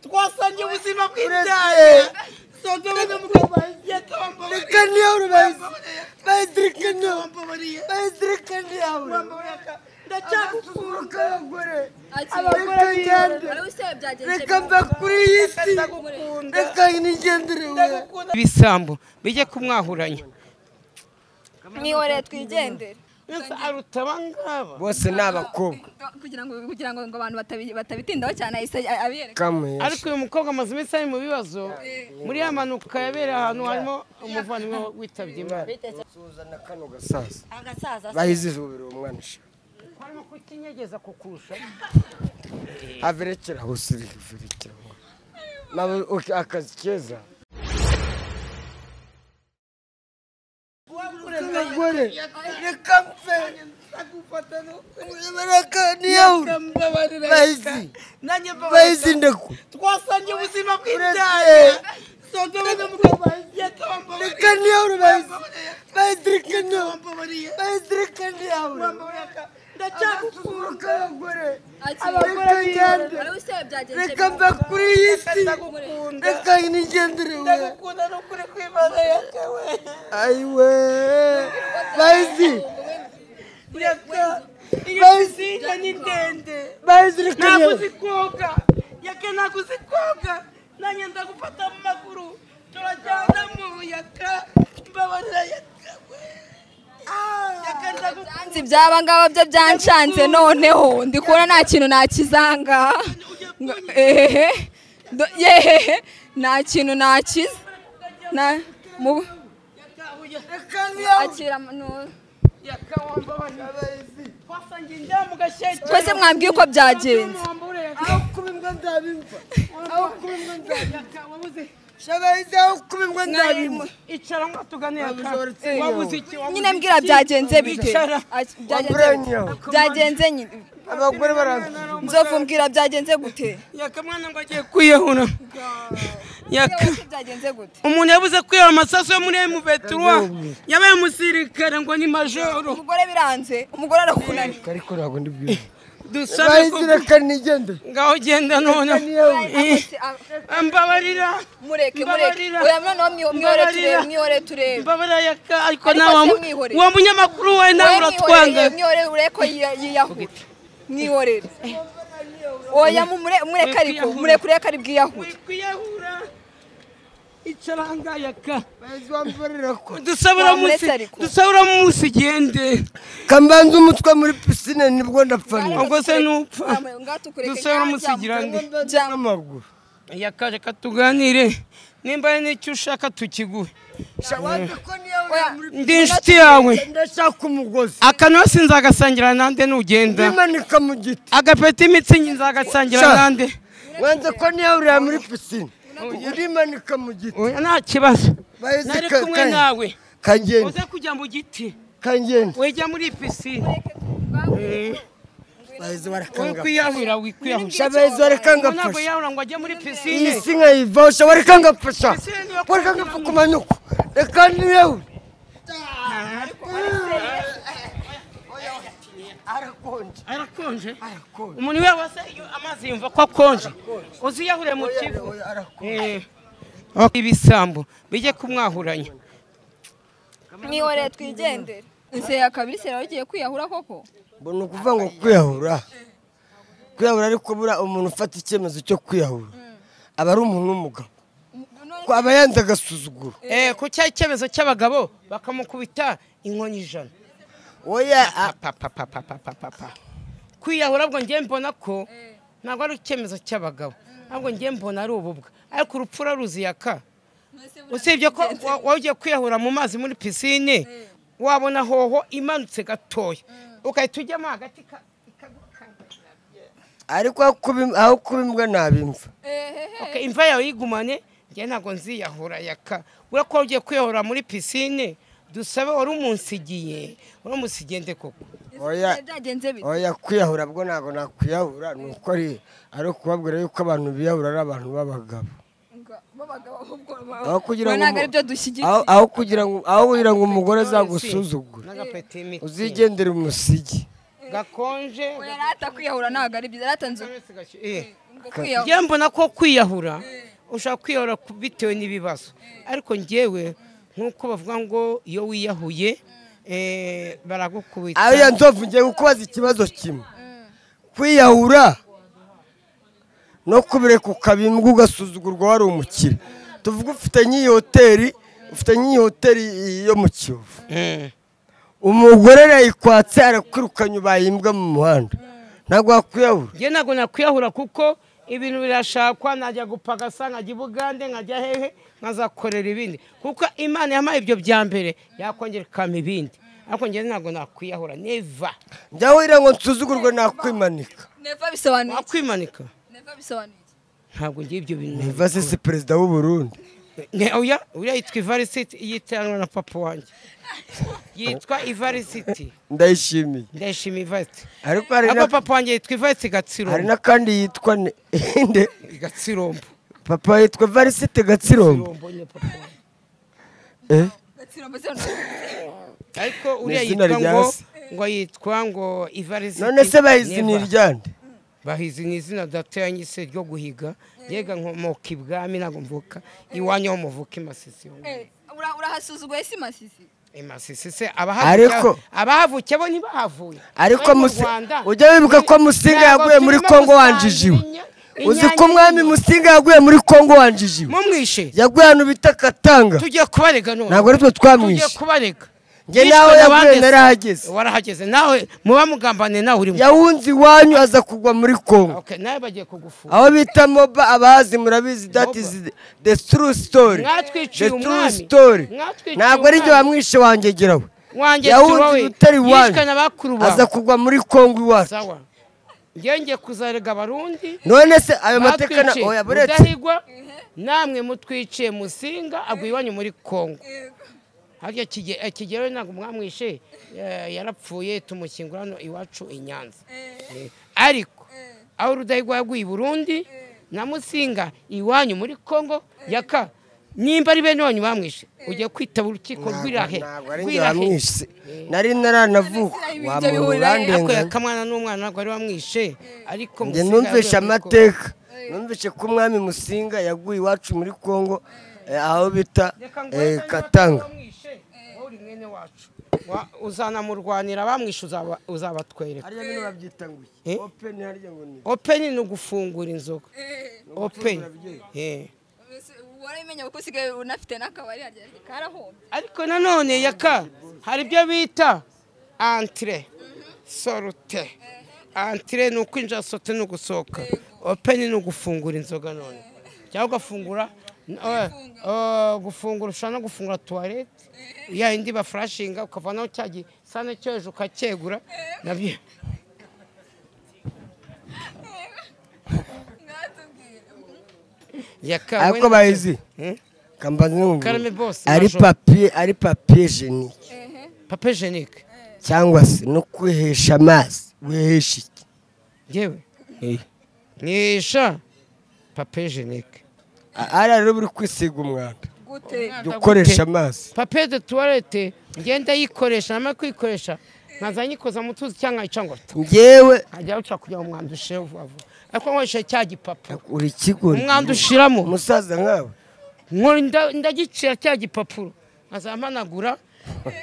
Twasangiye ubuzima bw'indaya. Ibisambo bijye kumwahuranya. Mwihorere twigendere. Aruta abangaba bose ni abakobwa. Kugira ngo abantu batabitindaho cyane ahise abiyereka. Ariko uyu mukobwa amaze iminsi ari mu bibazo muri ya mpanuka yabereye ahantu harimo umuvandimwe witabye Imana. Suzana kano gasaza. Bahize izubira umwana. Harimo kukinyegeza kukurusha. Averekera aho usiri verekera. Nawe akazi keza. Reka mpfe. Twasangiye ubuzima bw'indaya. Reka mva kuri iyi si. Reka nigendere we. Ayiwe. Bahizi. Bahizi ni ndende. Bahizi reka ntabwo uzi koga. Yaka ntabwo uzi koga. Nanjye ndagufata mu maguru. Turajyana mu yaka. Mbabarira yaka we. Byanze ibyaba ngaba byo byanshanze noneho ndi kubona nta kintu nakizanga. Ehehe. Yehehe. Nta kintu nakiza. Na mu akira no. Twese mwambwiye uko byagenze. Aho kuba imbwa nzabimva. Aho kuba imbwa nzabimva. Shabahizi aho kuba imbwa nzabimva. Icara ngo tuganire. Wabuze iki? Nyine mbwira byagenze bite? Byagenze nyine. Abagore baranze. Nzovu mbwira byagenze gute? Yaka mwana ngo agiye kwiyahura. Yaka byagenze gute? Umuntu yabuze kwiyahura amasasu yo muri M23. Yabaye umusirikare ngo ni majoro. Umugore biranze, umugore arakunaniye. Ariko ntabwo ndi bwiza. Dusabe ko reka nigende. Ngaho genda none. Mbabarira. Mureke mureke. Oya noneho mwihore turebe, mwihore turebe. Mbabarira yaka ariko nawe wa munyamakuru we nawe uratwanga. Mwihore ureko yiyahura. Mwihorere. Oya mureke ariko mureke ureke ari bwiyahure. Kwiyahura. Icara ngayaka. Dusabura munsi. Dusabura munsi gende. Kambanza umutwe muri piscine nibwo ndapfa. Ubwo se nupfa. Dusabura munsi girande. Amaguru. Yaka reka tuganire. Nimba ari n'icyo ushaka tukiguhe. Ndi inshuti yawe. Ndashaka umugozi. Akanwa sinzagasangira nande nugenda. Nimanika mu giti. Agapeti imitsi nzagasangira nande. Wanze ko niyahurira muri piscine. Urimanika mu giti. Oya nta kibazo. Nari kumwe nawe. Kangende. Uze kujya mu giti. Kangende. Wejya muri piscine. Bahizi barakanga. Wikwiyahura wikwiyahura. Shabahizi barakanga Ntabwo pfasha. yahura ngo ajye muri Iyi piscine. si nkayivaho sha barakanga pfasha. Barakanga pfa ku manyuko. Reka niyahure. Arakonje. Arakonje. Umuntu we wese iyo amazi yumva ko akonje. Uziyahure mu Kivu. Ibisambo bijye kumwahuranya. Mwihorere twigendere. Ese yakabiri se ugiye kwiyahura koko? Mbona ukuvuga ngo kwiyahura. Kwiyahura ariko bura umuntu ufata icyemezo cyo kwiyahura. Aba ari umuntu w'umugabo. Ko aba yanze agasuzuguro. Ku cya icyemezo cy'abagabo bakamukubita inkoni 100. Oya pa pa pa pa pa pa pa. Kwiyahura bwo ngiye mbona ko ntabwo ari icyemezo cy'abagabo. Ahubwo ngiye mbona ari ububwa. Ariko urupfu ruziyaka. Usibye ko wagiye kwiyahura mu mazi muri piscine wabona hoho imanutse gatoya. Ukahita ujyamo hagati ariko aho kuba imbwa nabimva. Okay, imva yawe yigumane ngiye ntabwo nziyahura yaka. Urako ugiye kwiyahura muri piscine dusabe wari umunsigiye wari umusigende koko. Oya byagenze bite? Oya kwiyahura bwo ntabwo nakwiyahura nuko ari kubabwira yuko abantu biyahura ari abantu b'abagabo. Aho kugira ngo aho kugira ngo umugore azagusuzugure uzigendere umusigi. Gakonje. Oya rata kwiyahura ntabwo ari byiza rata nzu. Njye mbona ko kwiyahura ushaka kwiyahura bitewe n'ibibazo. Ariko njyewe nkuko bavuga ngo iyo wiyahuye baragukubita. Ariya nzovu ngiye kukubaza ikibazo kimwe. Kwiyahura no kubireka ukabimbwa ugasuzugurwa wari umukire. Tuvuga ufite nk'iyi hoteli, ufite nk'iyi hoteli yo mu Kiyovu. Umugore arayikwatse arakwirukanye ubaye imbwa mu muhanda. Ntabwo wakwiyahura. Njye ntabwo nakwiyahura kuko ibintu birashakwa, najya gupagasa nkajya i Bugande nkajya hehe nkazakorera ibindi. Kuko Imana yampaye ibyo bya mbere yakongera ikampa ibindi. Ariko njye ntabwo nakwiyahura neva. Njya wira ngo nsuzugurwe nakwimanika. Neva bisobanuye. Wakwimanika? Neva bisobanuye. Ntabwo ngiye ibyo bintu. Neva se si perezida w'u Burundi. Oya, uriya yitwa Ivarisiti yiteranwa na papa wanjye. Yitwa Ivarisiti. Ndayishimiye. Ndayishimiye Ivarisiti. Ariko hari na papa wanjye yitwa Ivarisiti Gatsirombo. Hari n'akandi yitwa inde Gatsirombo. Papa yitwa Ivarisiti Gatsirombo. Gatsirombo se. Ariko uriya yitwa ngo yitwa ngo Ivarisiti. None se bahizi ni iryande? Bahizi ni izina data yanyise ryo guhiga. Yega nkomoka ibwami ntabwo mvuka iwanyu ho muvuka i Masisi. Urahasuzuguye si Masisi? Masisi se abahavukiye bo ntibahavuye. Ariko ujya wibuka ko Musinga yaguye muri Kongo wanjijiwe. Uzi ko umwami Musinga yaguye muri Kongo wanjijiwe. Mumwishe. Yaguye ahantu bita Katanga. Tugiye kubarega none. Ntabwo ari twe twamwishe. Tugiye kubarega. Njye nawe yaguye narahageze. Warahageze nawe muba mugambane nawe urimo. Yahunze iwanyu aza kugwa muri Kongo. Okay, nawe bagiye kugufunga. Aho bita Moba abahazi murabizi, that is the true story. Mwatwiciye umwami. Ntabwo ari njye wamwishe wangegerawe. Yahunze utari iwanyu aza kugwa muri Kongo iwacu. Sawa. Njye ngiye kuzarega Abarundi. None se ayo mateka na oya buretse. Rudahigwa namwe mutwiciye Musinga agwa iwanyu muri Kongo. Harya Kigero ntabwo mwamwishe yarapfuye tumushyingura hano iwacu i Nyanza. Ariko aho Rudahigwa yaguye i Burundi na Musinga iwanyu muri Kongo yaka nimba ari bene wanyu bamwishe ugiye kwitaba urukiko rw'Irahe. Nari naranavuka wa muntu urandenganya. Akamwana n'umwana ntabwo ari wamwishe ariko njye numvishe amateka, numvishe ko umwami Musinga yaguye iwacu muri Kongo aho bita Katanga. Mwene wacu uzanamurwanira bamwishe uzabatwereka. Harya bino babyita ngo iki? Open harya ngo ni open ni ugufungura inzoga. Open. Waramenye uko usigaye unafite n'akabari harya karahombye. Ariko nanone yaka hari ibyo bita entre sorte. Entre ni ukwinjira, sorte ni ugusohoka. Open ni ugufungura inzoga none. Cyangwa ugafungura gufungura ushobora no gufungura toilette ya indi baflashinga ukavanaho cya gisane cyo hejuru ukacyegura nabyo. Ariko bahizi ari papier, ari papier hygiénique. Papier hygiénique cyangwa se no kwihesha amazi wihesha iki? Njyewe nisha papier hygiénique. Ari rero uri kwisiga umwanda dukoresha amazi. Papier de toilette ngenda yikoresha nama kwikoresha nkaza nyikoza mu tuzi cyangwa icangwa. Njyewe nkajya uca kugira umwanda ushire vuba vuba. Ariko nkoresha cya gipapuro. Uri kigori. Umwanda ushiramo. Umusaza nkawe. Ndagicira cya gipapuro nkaza mpanagura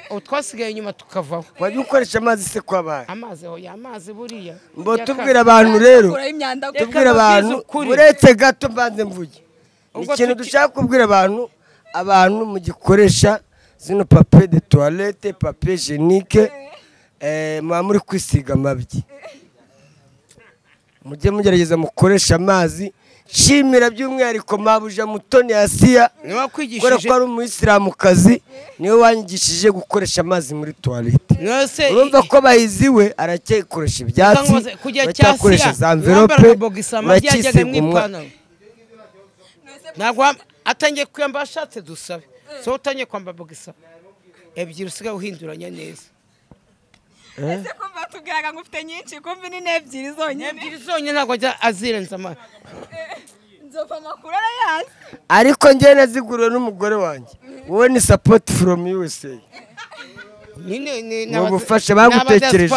utwasigaye inyuma tukavaho. Wajya ukoresha amazi se kwabaye? Amazi hoya amazi buriya. Mbo tubwira abantu rero. Tubwira abantu uretse gato mbanze mvuge. Ikintu dushaka kubwira abantu, abantu mugikoresha zino papier de toilette, papier hygiénique, muba muri kwisiga amabyi. Mujye mugerageza mukoresha amazi. Shimira by'umwihariko mabuja Mutoni Asiya, kubera ko ari umuyisilamukazi, niwe wanyigishije gukoresha amazi muri toilette. Urumva ko bahiziwe aracyayikoresha ibyatsi, aracyakoresha za envelope, aracyisiga umwanda. Ntabwo atangiye kwiyambara ashatse dusabe. So utangiye kwambara bogisa ebyiri usigaye uhinduranya neza. Ese kumva tubwiraga ngo ufite nyinshi kumva ni n'ebyiri zonyine. Ebyiri zonyine ntabwo ajya azirenza ama. Nzova amakuru arayazi. Ariko njye naziguriwe n'umugore wanjye. Wowe ni support from USA. Nyine ni ubufasha bagutekereje.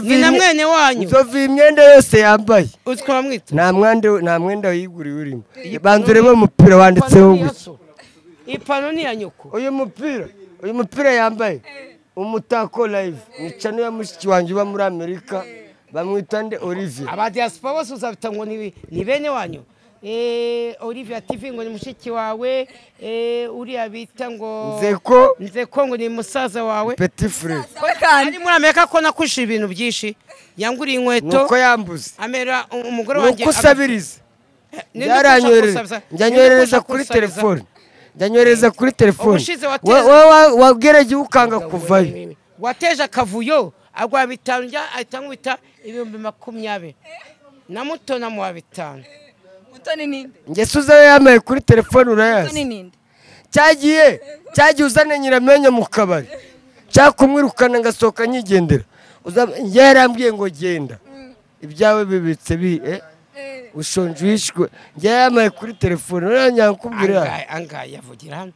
Ni na mwene wanyu. Nzovu imyenda yose yambaye. Uzi ko bamwita? Nta mwenda wayiguriye urimo. Banza urebe umupira wanditseho gusa. Ipantaro ni iya nyoko. Uyu mupira yambaye. Umutako live. Ni channel ya mushiki wanjye uba muri Amerika. Bamwita nde? Olivier. Aba diaspora bose uzabita ngo ni bene wanyu. Olivier TV ngo ni mushiki wawe, uriya bita ngo Nzeko ngo ni musaza wawe. Petit frère. Ari muri Amerika ko nakusha ibintu byinshi. Yanguriye inkweto. Nuko yambuze. Amera umugore wanjye. Nuko usabiriza. Njyanyoherereza kuri telefone. Njyanyoherereza kuri telefone. Wabwira ukanga kuvayo. Wateje akavuyo agwa bitanu njya ahita nkubita 20,000. Na muto na muwa 5. Mutoni ninde? Ngeso uzayo yambaye kuri telefone urayazi. Mutoni ninde? Cyagiye uzane Nyiramenyo mu kabari. Cyakumwirukana ngasohoka nyigendera. Yarambwiye ngo genda. Ibyawe bibitse bi ushonje wishwe. Njye yambaye kuri telefone uranyakubwira. Angaye yavugira hano.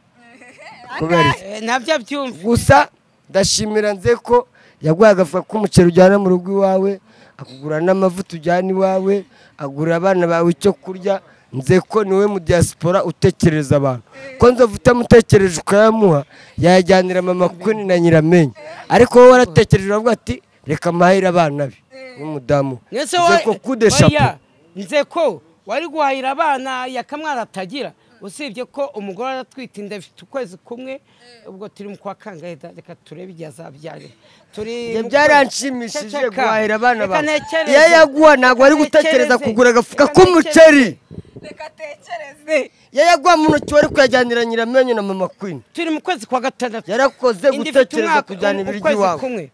Nabyo byumva. Gusa ndashimira Nzeko yaguhaye agafuka k'umuceri ujyana mu rugo iwawe, akugura n'amavuta ujyana iwawe, agura abana bawe icyo kurya. Nzeko niwe mu diaspora utekereza abantu. Ko Nzovu utamutekereje ukayamuha yajyanira mama Queen na Nyiramenyo. Ariko wowe waratekereje uravuga ati reka mahire abana be n'umudamu. Nzeko kude chapeau. Nzeko wari guhahira abana yakamwara atagira. Usibye ko umugore aratwita inda afite ukwezi kumwe, ubwo turi mu kwa kangahe, reka turebe igihe azabyarira. Turi byaranshimishije guhahira abana bawe. Iyo yaguha ntabwo wari gutekereza kugura agafuka k'umuceri. Reka tekereze. Iyo yaguha mu ntoki wari kuyajyanira Nyiramenyo na mama Queen. Turi mu kwezi kwa gatandatu. Yarakoze gutekereza kujyana ibiryo iwawe.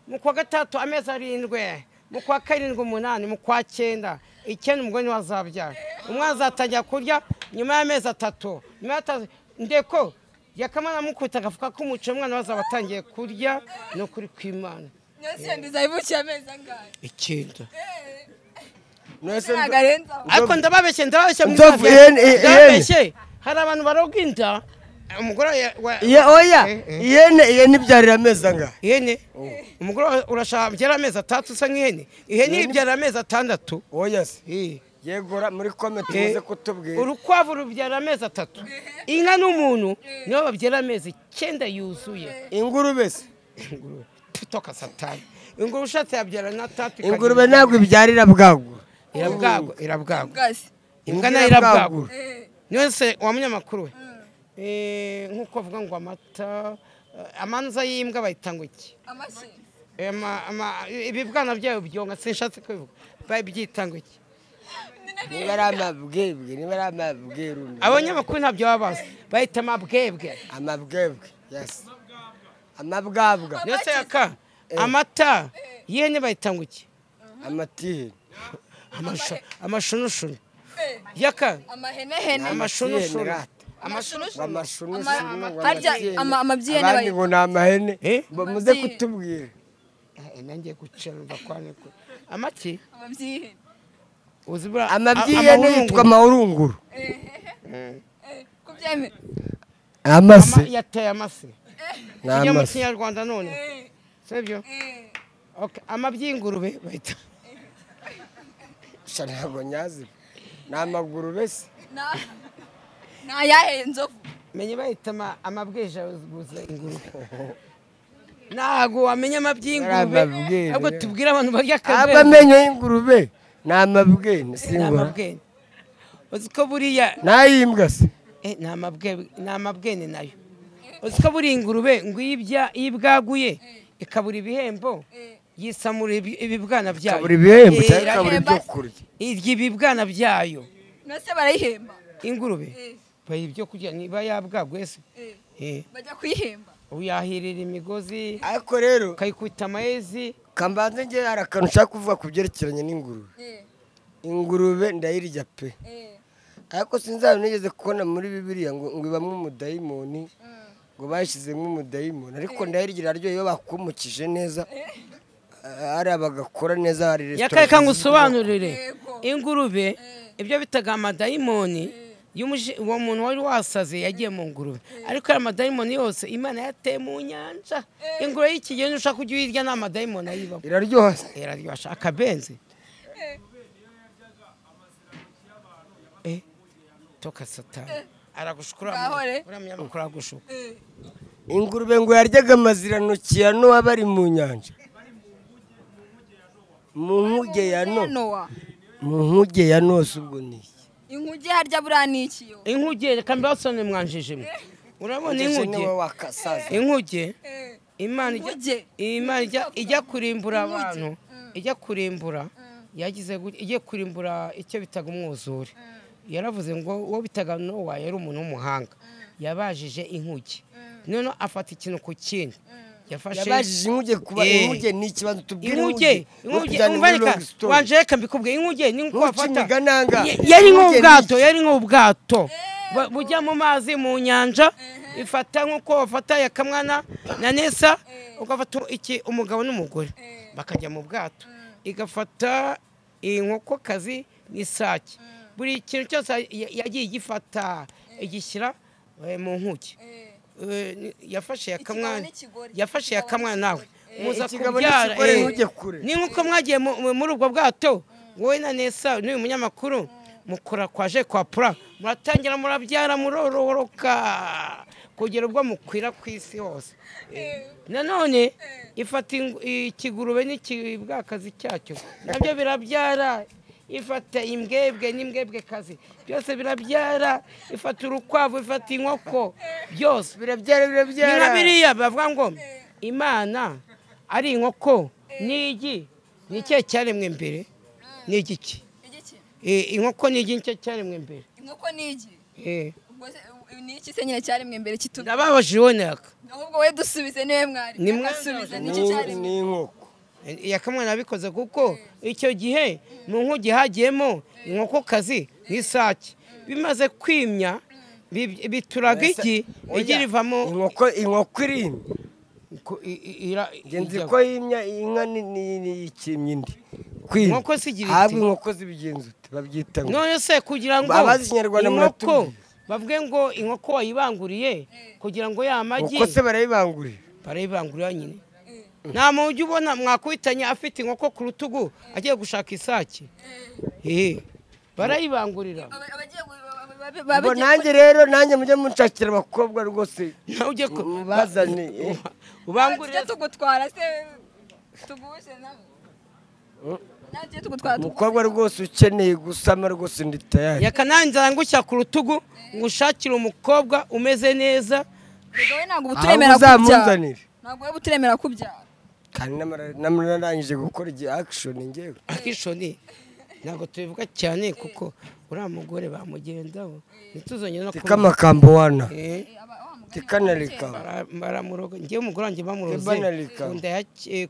Mu kwa gatatu amezi 7, mu kwa 7 8, mu kwa 9 9 umugore niwe azabyara. Umwana azatangira kurya nyuma y'amezi 3. Nyuma y'atatu ndeko yakamana mukubita agafuka k'umuceri umwana azaba atangiye kurya no kuri kw'Imana. Nyose ndizayivukiye amezi angahe? 9. Ariko ndababeshye ndababeshye. Hari abantu baroga inda umugore oya ihene ibyarira amezi angahe? Ihene umugore urashaka byara amezi 3 usa nk'ihene. Ihene ibyara amezi 6. Oya se. Yegora muri comment muze kutubwira. Urukwavu rubyara amezi 3. Inka n'umuntu nibo babyara amezi 9 yuzuye. Ingurube se? Ingurube toka satani. Ingurube ushatse yabyara na 3. Ingurube ntabwo ibyarira bwagura. Irabwagura. Imbwa nayo irabwagura. Niwe se wa munyamakuru we. Nkuko avuga ngo amata amanza y'imbwa bayitanga iki? Amashyi. Ibibwana byayo byonka sinshatse kubivuga. Babyitanga iki? Niba ari amabwebwe, niba ari amabweru. Abanyamakuru ntabyo baba bazi. Bayita amabwebwe. Amabwebwe, yes. Amabwabwa. Ndetse yaka amata y'ihene bayitanga iki? Amatihene. Amashunushunu. Yaka amahenehene. Amashunushunu. Amashunushunu. Harya amabyihene abandi ngo ni amahene. Muze kutubwira. Nangiye gucerwa kwane ko. Amaki? Amabyihene. Amabyihene yitwa amahurunguru. Kubyemera. Amase. Yateye amase. Ni mu Kinyarwanda none. Sibyo? Okay, amabyingurube bayita. Sha ntabwo nyazi. Ni amagurube se. Na yahe Nzovu. Menye bayita amabweja guza ingurube. Ntago wamenya amabyingurube. Ahubwo tubwira abantu barya akabe. Abamenyo y'ingurube. Ni amabwene singura. Uzi ko buriya nayimbwa se? Ni amabwene, ni amabwene nayo. Uzi ko buri ingurube ngo ibya ibwaguye ikabura ibihembo yisamura ibibwana byayo. Ikabura ibihembo cyangwa ikabura ibyo kurya. Irya ibibwana byayo. Nase barayihemba. Ingurube bayi ibyo kurya niba yabwaguye se. Bajya kuyihemba. Uyahirira imigozi. Ariko rero ukayikubita amaezi. Kambanze nge hari akantu nshaka kuvuga ku byerekeranye n'ingurube. Ingurube ndayirya pe. Ariko sinzaba nigeze kubona muri Bibiliya ngo ibamwe umudayimoni, ngo bashyizemo umudayimoni. Ariko ndayirya iraryoha iyo bakumukije neza. Ari abagakora neza hari restaurant. Yakareka ngusobanurire. Ingurube ibyo bitaga amadayimoni Uwo muntu wari wasaze yagiye mu ngurube, ariko aya madayimoni yose Imana yateye mu nyanja. Ingurube y'ikigeni ushaka kujya uyirya nta madayimoni ayibamo. Iraryoha. Iraryoha akabenzi. Toka satani aragushukura, uriya munyamakuru aragushuka. Ingurube ngo yaryaga amazirantoki ya Nowa bari mu nyanja. Mu nkuge ya Nowa. Mu nkuge ya Nowa ubwo ni iki? Inkuge harya buriya ni iki yo? Inkuge reka mbasone mwanjije mwe. Urabona inkuge? Inkuge Imana ijya kurimbura abantu, ijya kurimbura yagize ijye kurimbura icyo bitaga umwuzure. Yaravuze ngo uwo bitaga Nowa yari umuntu w'umuhanga, yabajije inkuge. None afata ikintu ku kindi. Yabajije inkuge kuba inkuge ni ikibazo tubwire inkuge. Inkuge umvarika wanje reka mbikubwiye, inkuge ni nko afata yari nk'ubwato, yari nk'ubwato bujya mu mazi mu nyanja, ifata nkuko bafata yakamwana na Nesa, ugafata iki umugabo n'umugore bakajya mu bwato, igafata inkokokazi n'isake, buri kintu cyose yagiye igifata igishyira mu nkuge. Yafashe yakamwana, yafashe yakamwana nawe muza kubyara. Ni nkuko mwagiye muri ubwo bwato wowe na Nesa n'uyu munyamakuru mukora kwaje kwa pura, muratangira murabyara murororoka kugera ubwo mukwira ku isi hose. Nanone ifata ikigurube n'ikibwakazi cyacyo nabyo birabyara, ifata imbwebwe n'imbwebwe kazi byose birabyara, ifata urukwavu, ifata inkoko, byose birabyara birabyara. Ni nka biriya bavuga ngo Imana ari inkoko n'igi, ni ikihe cyaremwe mbere? Ni igiki? Inkoko n'igi nicyo cyaremwe mbere. Inkoko n'igi? Ni iki se nyine cyaremwe mbere kitubwira? Ndababajije wowe naka. Ahubwo we dusubize niwe mwari. Asubize ni iki cyaremwe? Ni inkoko. Yakamwana abikoze kuko icyo gihe mu nkuge hagiyemo inkokokazi n'isake, bimaze kwimya bituraga igi, igi rivamo inkoko. Inkoko irimya ngenzi ko yimya inka ni ikimya indi. Inkoko sigira iti ahubwo inkoko zibigenza ute babyita ngo none se kugira ngo abazi Ikinyarwanda inkoko bavuge ngo inkoko wayibanguriye kugira ngo ya magi, uko se barayibangurira? Barayibangurira nyine. Nta muntu ujya ubona mwakubitanye afite inkoko ku rutugu agiye gushaka isake. Barayibangurira. Ngo nanjye rero nanjye mujye munshakira abakobwa rwose bazane ubangurira tugutwara se tugushe nabo. Umukobwa rwose ukeneye gusama rwose ndi tayari. Yakananza ngushya ku rutugu ngushakira umukobwa umeze neza. Ntabwo uturemera kubyara. Ntabwo we buturemera kubyara. Kandi namarangije gukora igi action ngewe. Action ntabwo tubivuga cyane kuko uriya mugore bamugendaho ntituzongere no tikamakambo wana. Tikanalika. Baramuroga ngewe umugore wanjye bamuroze. Kunda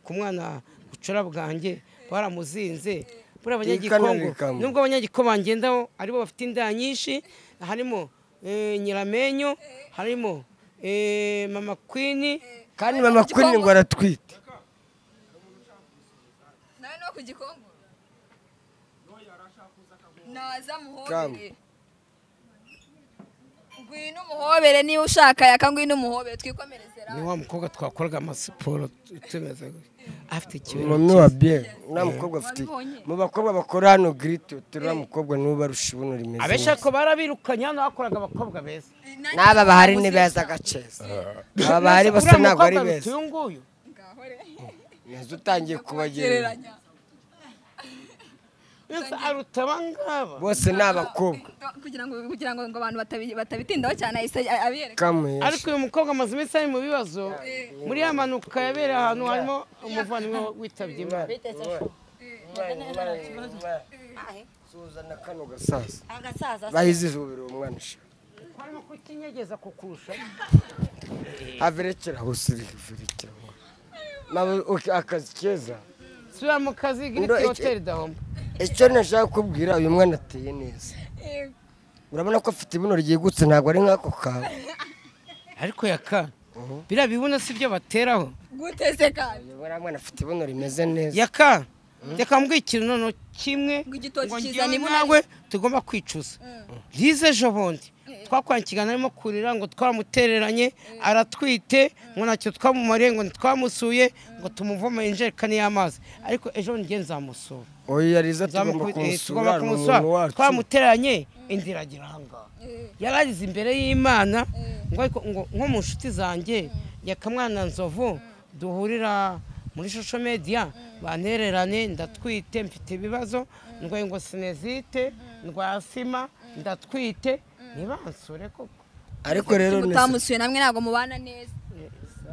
ku mwana bucura bwanjye baramuzinze. Buri abanyagikongo nubwo abanyagikongo bangendaho aribo bafite inda nyinshi, harimo Nyiramenyo, harimo Mama Queen. Kandi Mama Queen ngo aratwite. Nawe no ku gikongo. Naza muhobere. Ngwino muhobere niba ushaka yaka, ngwino muhobere twikomereze ra. Ni wa mukobwa twakoraga amasiporo tumeze afite ikibero. Mami wa bien, na mukobwa afite. Mu bakobwa bakora hano grito, tura mukobwa niwe barusha ibuno rimeze. Abeshako barabirukanye hano hakoraga abakobwa beza. N'aba bahari ni beza gaceza. Aba bahari bose ntabwo ari beza. Uyu nguyu. Neza utangiye kubagereranya. Aruta abangaba. Bose ni abakobwa. Kugira ngo abantu batabitindaho cyane ahise abiyereka. Ariko uyu mukobwa amaze iminsi ari mu bibazo, muri ya mpanuka yabereye ahantu harimo umuvandimwe witabye Imana. Suzana kano gasaza. Bahize izubira uwo mwana sha. Barimo kukinyegeza kukurusha. Averekera aho siri verekera. Maba akazi keza. Subira mu kazi Giriti Hotel dahomba. Icyo nashaka kubwira uyu mwana ateye neza. Urabona ko afite ibuno ryegutse ntabwo ari nk'ako kawe. Ariko yaka biriya bibuno si byo bateraho. Gute se kandi? Uriya mwana afite ibuno rimeze neza. Yaka Reka mbwira ikintu noneho kimwe Ngo igitoki ngo kizana njyewe imunani. nawe tugomba kwicuza. Yize ejo bundi twakoranye ikiganiro arimo kurira ngo twaramutereranye aratwite ngo ntacyo twamumariye ngo ntitwamusuye ngo tumuvome injerekani y'amazi, ariko ejo bundi njye nzamusura. Oya Liza, tugomba Tugomba kumusura, ni kumusura. umuntu wacu. Twamutereranye inzira iragira ahangaha, yararize imbere y'Imana ngo ariko ngo nko mu nshuti zanjye Yakamwana Nzovu duhurira muri social media bantererane, ndatwite mfite ibibazo, ndwaye ngo sinezite, ndwaye asima, ndatwite, ntibansure koko. Ariko rero Nesa, Mutamusuye namwe ntabwo mubana neza.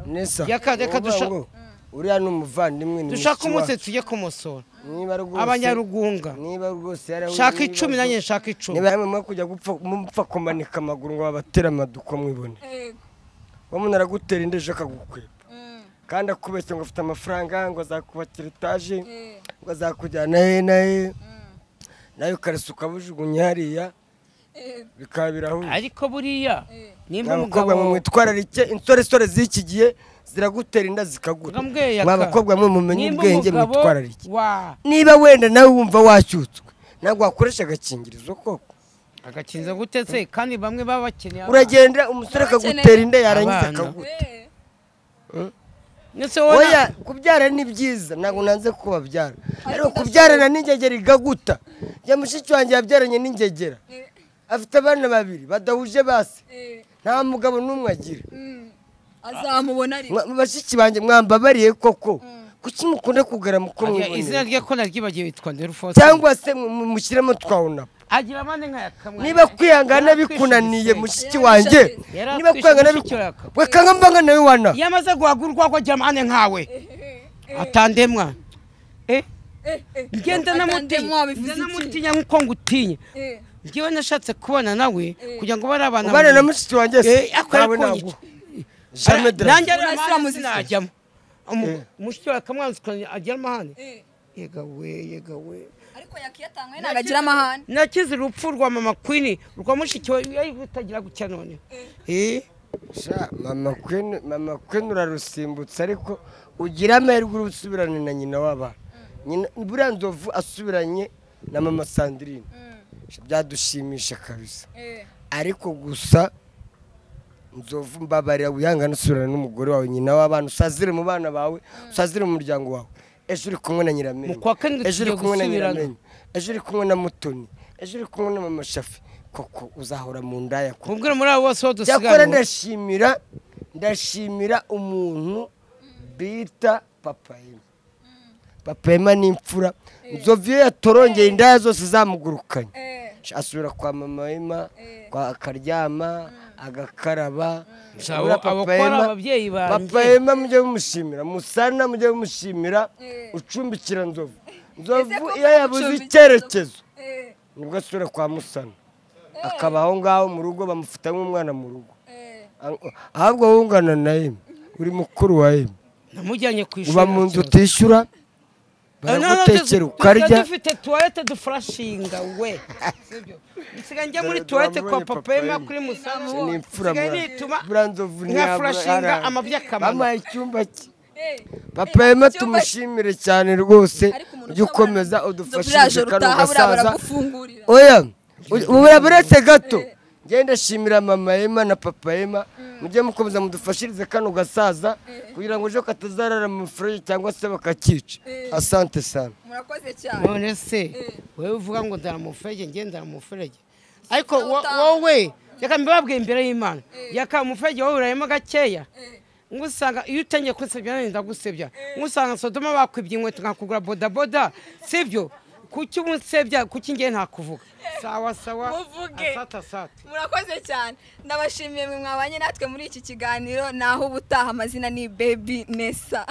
Nesa, Reka uvuga ngo uriya ni umuvandimwe, ni Dushaka mushiki umunsi wacu. tujye kumusura. Niba rwose, Abanyarugunga. niba rwose yarahuye Shaka n'ibibazo, 10 nanjye nshaka 10. niba mwe kujya gupfa mupfa kumanika amaguru ngo babatere amaduko mwibone, wa muntu aragutera inda ejo akagukwepa kandi akubeshya ngo afite amafaranga, ngo azakubakira etaje, ngo azakujyana he na he, nawe ukaresa ukabujugunya hariya bikaba birahuye. Ariko buriya nimba Mwa bakobwa mwe umugabo mwitwararike, insoresore z'iki gihe ziragutera inda zikaguta. Ngambwiye yaka. Mwa bakobwa mwe mumenye Nimba ubwenge, umugabo mwitwararike. wa Niba wenda nawe wumva wacyutswe, ntabwo wakoresha agakingirizo koko? Agakinze gute se kandi bamwe baba bakeneye abana? Uragenda umusore akagutera inda yarangiza Abana. akaguta. Ndetse wowe Oya, kubyara ni byiza, ntabwo nanze ko babyara, ariko kubyarana n'ingegera igaguta. Njya mushiki wanjye yabyaranye n'ingegera, afite abana babiri badahuje base, nta mugabo n'umwe agira. Azamubona ari Bashiki banjye mwambabariye koko, kuki mukunda kugarama uko Agira izina mwiboneye? rye ko naryibagiwe, yitwa Nderufose. Cyangwa se mushyiremo twawunapa. Agira amande nk'aya kamwe. Niba kwihangana Yaratwishe bikunaniye igisenge. mushiki wanjye, Yaratwishe niba kwihangana mushiki we akaba. we kanga mbanga nawe wana. Iyo amaze guhaga urwagwa agira amande nkawe atandemwa. Ngenda namutinya, Atandemwa bivuze iki? namutinya nkuko ngutinya. Njyewe nashatse kubana nawe kugira ngo bari abana Ubana na mushiki wanjye se Akora ntawe kunyica. naguha. Jamais de la Nanjye vie. ari Urasira amahane muziki. sinajyamo. Mushiki wawe akamwanza agira amahane, yega we, yega we. Ariko yakiyatangwe ntabwo agira amahane. Nakize urupfu rwa mama Queen, rwa mushiki we yari kutagira gutya none. Sha, mama Queen, mama Queen urarusimbutse, ariko ugira amahirwe urusubirane na nyina w'abana. Nyina buriya Nzovu asubiranye na mama Sandrine. Sha, byadushimisha kabisa. Ariko gusa Nzovu, mbabarira wihangane usubirane n'umugore wawe, nyina w'abana, usazire mu bana bawe, usazire mu muryango wawe. Ejo uri kumwe na Nyiramenyo, Mu kwa karindwi ejo uri tugiye kumwe na gusubirana. Nyiramenyo, ejo uri kumwe na Mutoni, ejo uri kumwe na mama Shafi, koko uzahora mu ndaya koko? Mubwire muri abo bose aho Cyakora dusigaranye. ndashimira umuntu bita Papa Hema. Papa Hema ni imfura. Nzovu iyo yatorongeye indaya zose zamugurukanye, asubira kwa mama Hema kwa akaryama agakaraba. Abo Buriya abo Papa ko ari Hema, ababyeyi Papa banjye. Hema mujye mumushimira, Musana mujye mumushimira, ucumbikira Nzovu. Nzovu Ese koko iyo yabuze ucumbikira icyerekezo nibwo asubira kwa Musana, akaba aho ngaho mu rugo bamufata nk'umwana mu rugo. Ahubwo wowe ungana na Hema, uri mukuru wa Hema, Namujyanye ku ishuri uba mu nzu nta kibazo. utishyura, baragutekera ukarya. Dufite tuwarete dufurashinga we. Sibyo? Nsigaye njya muri Dore tuwarete kwa twamubonye Papa Papa Hema Hema. kuri Musana. Ni imfura Nsigaye mwana. nituma Buriya Nzovu nka ntiyabura- furashinga amabyi akamanuka. Bamuhaye icyumba cye. Papa Hema tumushimire cyane rwose, ujye ukomeza udufashije kano utaha buriya gasaza. baragufungurira. Oya, ubu buretse gato ngenda ndashimira mama Hema na Papa Hema, mujye mukomeza mudufashirize kano gasaza kugira ngo ejo katazarara mu muferege cyangwa se bakakica. Asante sana. Murakoze cyane. None se wowe uvuga ngo ndaramufege, njye ndaramufege, ariko Utaha. wowe reka mbibabwiye imbere y'Imana, yaka umufege wowe urayemo gakeya, ngusanga iyo utangiye kunsebya nanjye ndagusebya, ngusanga Sodoma bakwibye inkweto nkakugura bodaboda, sibyo? Kuki ubunsebya? Kuki njye ntakuvuga? Sawa sawa. Muvuge. Asante, asante. Murakoze cyane, ndabashimiye mwe mwabanye natwe muri iki kiganiro. Naho ubutaha, amazina ni Baby Nessa.